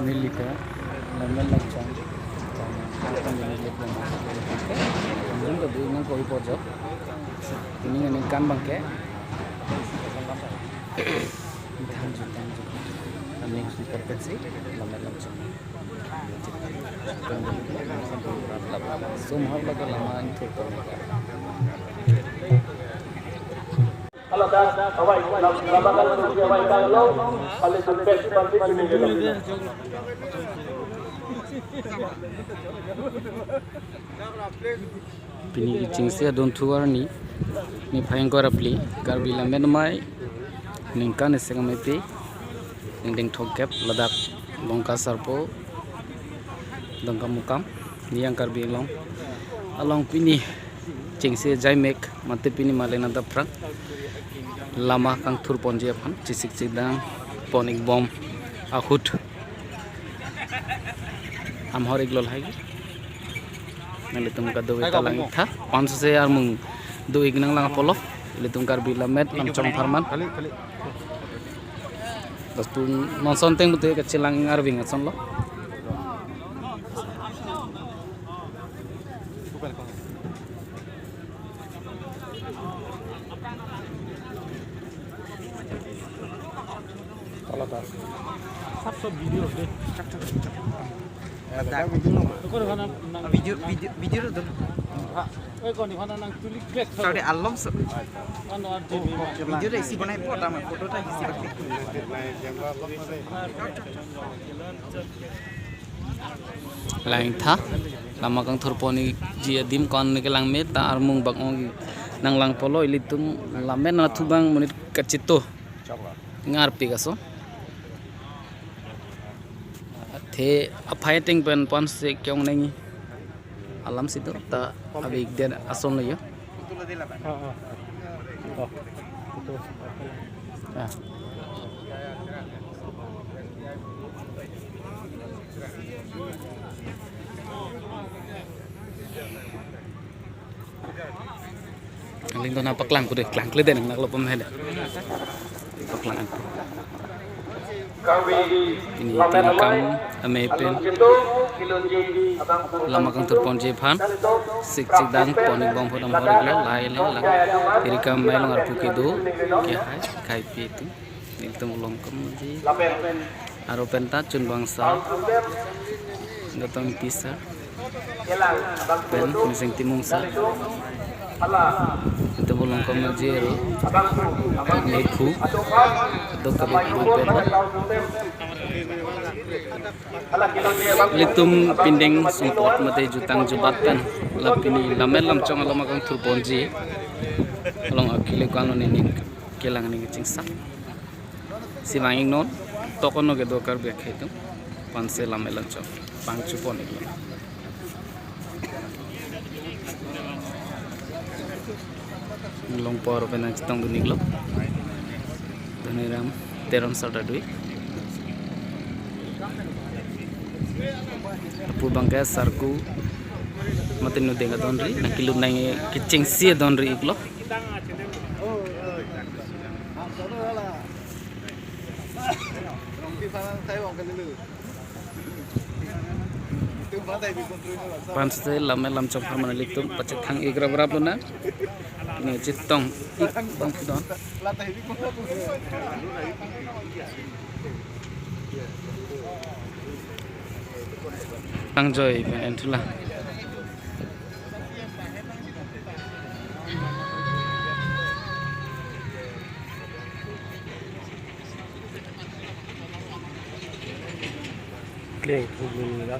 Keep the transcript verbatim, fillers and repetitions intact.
Neli ta Lammet Lamchong. Anjung ta dui nang koi pojo. Ini nang kan bangke. Thanju, thanju. Aning si perpet si Lammet Lamchong. Sumhor lake lama ingthur pon. Pini kechengsi adunthu arni, niphai ingkoi ra phli, Karbi Lammet Amei ningkan isi amei pi, ningding thomkep ladak Bongka Sarpo Dongkamukam, Niyang Karbi Anglong along pini chengsi jaimek mate pini malen adap phrang lama kangthur ponji aphan chesik chedang pon-ik bom ahut amhor-iklo lahai. Nanglitum kadokave ta lang-iktha. Pansose armung do-ik nang lang apotlo. Ilitum Karbi Lammet Lamchong apharman. Kali, kali. Laso atum non ason ateng pute kachelang arving asonlo. Sab sab video de. Video, video, video lo dun. Oi, koni khana nang tulik bek. Sorry, alom so. Ano ar jemi ma. Video de isi bonai photo ma, photo ta isi bonai. Lang-iktha, lama kangthur ponji adim ko-an ne kelang me ta armung bak-ong nang lang apotlo ilitum Lammet anatthu abang monit kachito ngarpi kaso. Athe aphai ateng pen pansose ke-ong nangji alam si do ta ave-ik det asonlo jo. Ah, ah. Oh, itu. Ah. Aling dona paklang kude, klangkle de nang naklo pemhe de. Paklang. Ini Tirikam Amei pen lama kangthur ponji aphan chesik chedang pon-ik bom ahut amhor-iklo lahai le lang. Tirikam Amei along arpu kedo kehai, khaipi atum. Nelitum Ulongkom Aji. Aro penta Chunbang sir, Gautam P sir, pen Mising Timung sir. Nelitum Ulongkom Aji aro nephu do kali pen. Ilitum pindeng sumpot mate jutang jubat pen la pini Lammet Lamchong alama kangthur ponji along akhile ko-an lo nening kelang nangji chingsak. Si vang-ik non, tok ono kedo Karbi akhei atum, pansose Lammet Lamchong pangchu pon-iklo. Longpor pen nangchetong dun-iklo. Dhoniram Teron sir ta do-ik. Lapu abangke sarku mate nudeng adon ri, nangkelut nangji kechengsi adon ri-iklo. Pansose Lammet Lamchong apharman ilitum pachethang-ik raprap lonang. Ne chetong-ik bang pudon. Tangjoi pen enthu la. Kleng thulu la.